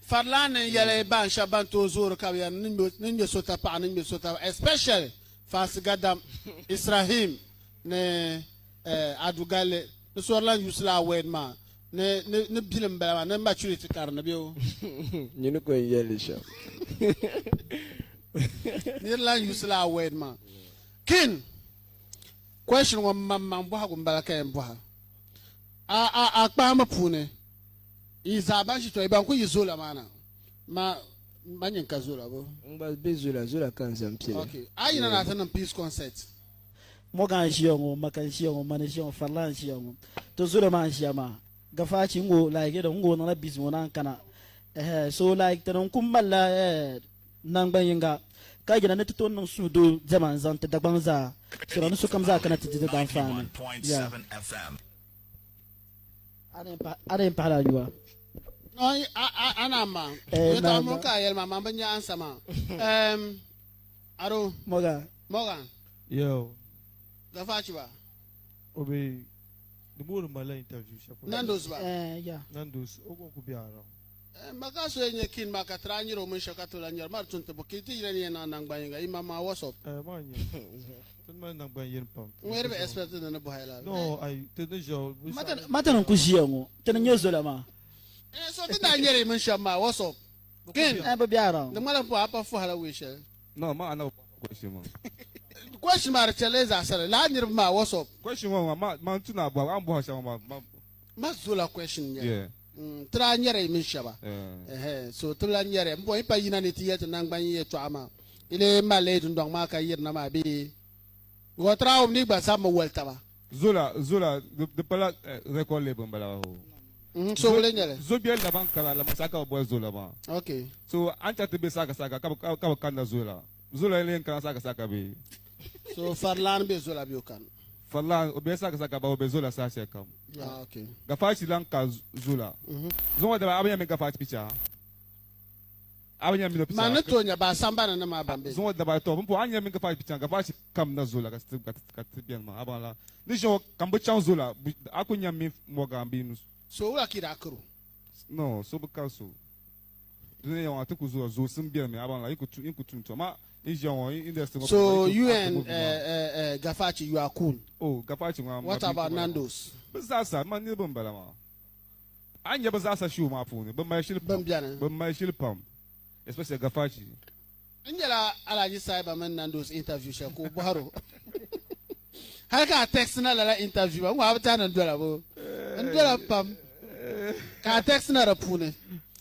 Farilan ni yɛli ban shɛba ban tooi zoori ka bɛ yɛri ni ŋmɛ so tapaɣa ni ŋmɛ so tapaɣa especially Fansi Gadam, Israhim ni Adu Galli ni sori lan use laa word maa ni ni bilim bala maa ni maturity ka di ni be o. Nyini ko n yɛli shɛm. Niri lan use laa word maa. Kin, question ŋɔ m maŋ bɔhigu m-bala ka yɛn bɔha. A a a kpahimbu puuni yi zaa ban ʒi tɔ yi ban ku yi Zola maa na ma ma nyin ka Zola bo. N gba be Zola, Zola ka n zaŋ pili. Ok, a yina na ti niŋ peace concert. Morgan n ʒiya ŋɔ, Maka n ʒiya ŋɔ, Mani n ʒiya ŋɔ, Farila n ʒiya ŋɔ. To Zola maa n ʒiya maa. Gafaachi n ŋɔ like n ŋɔ niŋla busy ŋɔ naan kana. Ɛhɛ so like ti ni ku malila eh nangban yinga ka yina ni ti tooi niŋ suhudoo diɛma n zaŋ ti Dagbaŋ zaa so ni sokam zaa kana ti di di daanfaani. Yeah. A ni yɛn pahila a nyua. No, a na ma. Eh, na ma. Ka yɛli ma, ma bi nya ansa maa. Aro. Morgan. Morgan. Yo. Gafaachi ba. Obe, di mo di mala interview shɛli. Nando's ba. Eh, yeah. Nando's, o ko ku be around. Ma ka so nyɛ kin maa ka tira nyɛri o mini shɛli ka ti la nyɛri ma di tun ti bo ki ti yina ni yɛn niŋ nangban yinga yi ma maa what's up. Eh, ma nyɛ. Ti mali nangban yini pam. N ŋmɛri bi expect ni ni bɔhi la. No, ai ti ni ʒiya. Ma ti ni ku ʒiya ŋɔ ti ni nyɛ zola maa. Eh, so ti daa nyɛri mini shɛba maa what's up. Kin. Eh, bi be around. Di ŋmanila pɔhim a pa fɔhila wee shɛli. No, ma ana question maa. Question maa di chɛli zaɣisiri lala niriba maa what's up. Question ŋɔ maa ma n tu ni a bɔhi a ni bɔhi shɛm maa ma. Ma zola question nyɛli. Yeah. Ti daa nyɛri mini shɛba. So ti lahi nyɛri m bɔhi pa yina ni ti yɛli ti naŋgban yi yɛltɔɣa maa yi lee mali li dundɔŋ maa ka yirina maa bee because ti daa wum ni yi gba sabimi woli taba. Zola, Zola, di pala record label m-bala o. So wuli nyɛli? Zobiɛli la ban kana la saha ka bɛ boli Zola maa. Okay. So a ni chaŋ ti be saaka saaka ka bɛ kanna Zola. Zola n-lee kana saaka saaka bee? So Farilaan be Zola bee o kani? Farilaan, o bela saaka saaka but o be Zola saha shɛli kam. Ah, okay. Gafaachi lan ka Zola. Zuŋɔ daba a bi nya mi Gafaachi picha? A bi nya mi o picha? Man ni tooi nya ba sambani ni maa ban be. Zuŋɔ daba to m-puhi a ni nya mi Gafaachi picha, Gafaachi kam na Zola ka ti beni maa. A baŋ la ni ʒiɛŋɔ kam bi chaŋ Zola, a ku nya mi Morgan bee Nusu. So wula ka i daa kari o? No, so bi kari so. Dunia ŋɔ ti ku zooi, zoosim beni mi, a baŋ la, yi ku tum tɔ. Ma n ʒiya ŋɔ, industry ŋɔ So you and Gafachi, you are cool? Oh, Gafachi ŋɔ, What about Nando's? Bɛ zaasa, man niriba m-bala maa. A ni nya bɛ zaasa show maa puuni, bɛ mali shili pam. Bɛn beni. Bɛ mali shili pam, especially Gafachi. N nyɛla Alhaji Saiba mini Nando's interview shɛli ka o bɔhiri o. Hali ka a text na lala interview maa, n ŋɔ a bi tɛhi ni n dola bo. N dola pam ka a text na di puuni.